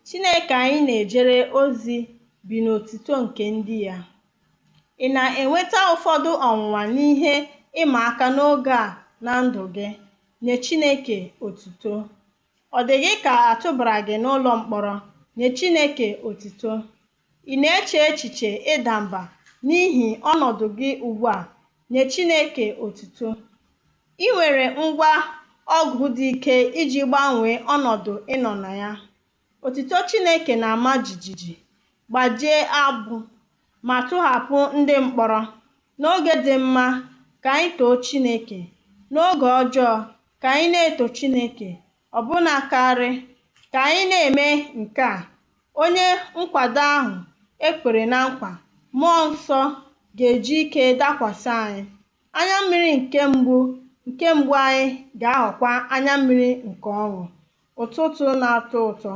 Chineke anyị na-ejere ozi bi n'otuto nke ndị Ya. Ị na-enweta ụfọdụ ọnwụnwa na ihe ịma aka n'oge a na ndụ gị? Nye Chineke otuto. Ọ dị gị ka a tụbara gị n'ụlọ mkpọrọ? Nye Chineke otuto. Ị na-eche echiche ịda mba n'ihi ọnọdụ gị ugbu a? Nye Chineke otuto. Ị nwere ngwa ọgụ dị ike iji gbanwee ọnọdụ ị nọ na ya. Otuto Chineke na-ama jijiji, gbajie agbụ, ma tọhapụ ndị mkpọrọ. N'oge dị mma, ka anyị too Chineke. N'oge ọjọọ, ka anyị na-eto Chineke ọbụna karị. Ka anyị na-eme nke a, Onye Nkwado ahụ e kwere na nkwa, Mmụọ Nsọ, ga-eji ike dakwasị anyị. Anya mmiri nke mgbu nke mgbu anyị ga-aghọkwa anya mmiri nke ọṅụ. Ụtụtụ na-atọ ụtọ.